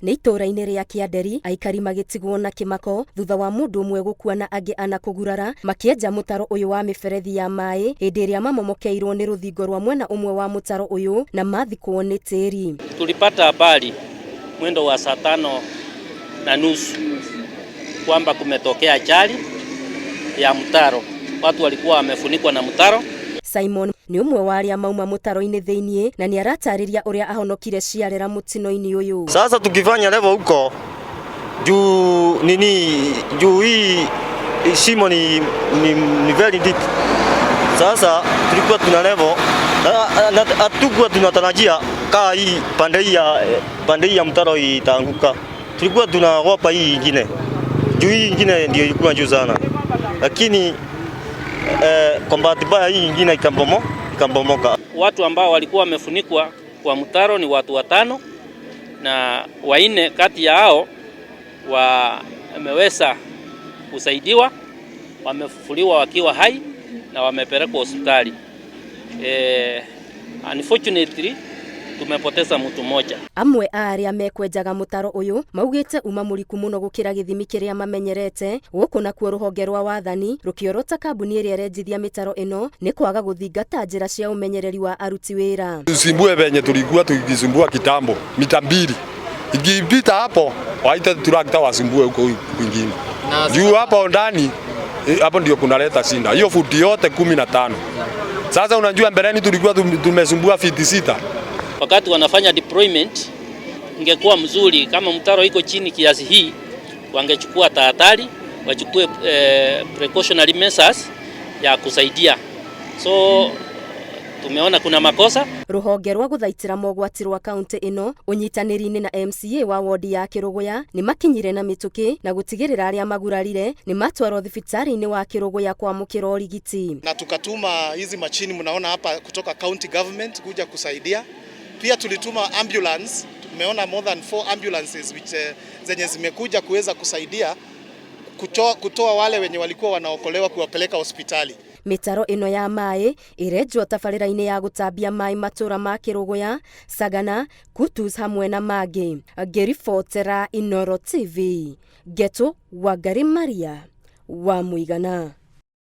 Nĩ itũũra-inĩ rĩa Kĩanderi, aikari magĩtigwo na kĩmako thutha wa mũndũ ũmwe gũkua na angĩ ana kũgurara makĩenja mũtaro ũyũ wa mĩberethi ya maĩ hĩndĩ ĩrĩa mamomokeirwo nĩ rũthingo rwa mwena ũmwe wa mũtaro ũyũ na mathikwo nĩ tĩri. Tulipata habari mwendo wa saa 5:30 kwamba kumetokea ajali ya mtaro, watu walikuwa wamefunikwa na mtaro. Simon nĩ ũmwe wa arĩa mauma mũtaro-inĩ thĩiniĩ na nĩ aratarĩria ũrĩa ahonokire ciarera mũtino-inĩ ũyũ. Sasa tukifanya level huko juu nini, juu hii shimo ni very deep. Sasa tulikuwa tuna level na hatukuwa tunatarajia kaa hii pande hii ya mtaro itaanguka. Tulikuwa tunaogopa hii ingine juu hii ingine ndio ilikuwa juu sana, lakini kwa bahati mbaya hii ingine ikabomoka. Watu ambao walikuwa wamefunikwa kwa mtaro ni watu watano na wanne kati ya hao wameweza kusaidiwa, wamefufuliwa wakiwa hai na wamepelekwa hospitali. Unfortunately tumepoteza mtu mmoja. Amwe a arĩa mekwenjaga mũtaro ũyũ maugĩte uma mũriku mũno gũkĩra gĩthimi kĩrĩa mamenyerete. Gũkũ nakuo rũhonge rwa wathani rũkĩorota kambuni ĩrĩa ĩrenjithia mĩtaro ĩno nĩ kwaga gũthingata njĩra cia ũmenyereri wa aruti wĩra. Tusimbue venye tulikuwa tukisumbua kitambo, mita 2 ikipita hapo waite trakta wasumbue huko kwingine juu hapo ndani hapo ndio kunaleta shida hiyo futi yote 15. Sasa unajua mbeleni tulikuwa tumesumbua fiti 6. Wakati wanafanya deployment, ingekuwa mzuri kama mtaro iko chini kiasi hii, wangechukua tahadhari, wachukue precautionary measures ya kusaidia. So tumeona kuna makosa. Rũhonge rwa gũthaitĩra mogwati rwa kaunti ĩno ũnyitanĩri-inĩ na MCA wa wodi ya Kĩrũgũya nĩ makinyire na mĩtũkĩ na gũtigĩrĩra arĩa magurarire nĩ matwarwo thibitarĩ-inĩ wa Kĩrũgũya kwamũkĩra ũrigiti. Na tukatuma hizi machini mnaona hapa kutoka county government kuja kusaidia. Pia tulituma ambulance, tumeona more than four ambulances which, zenye zimekuja kuweza kusaidia kutoa wale wenye walikuwa wanaokolewa kuwapeleka hospitali. Mĩtaro ĩno ya maĩ ĩrenjwo tabarĩra-inĩ ya gũtambia maĩ matũra ma Kĩrũgũya, Sagana, Kutus hamwe na mangĩ. Ngĩribotera Inooro TV, Ngetu Wangari Maria wa Mũigana.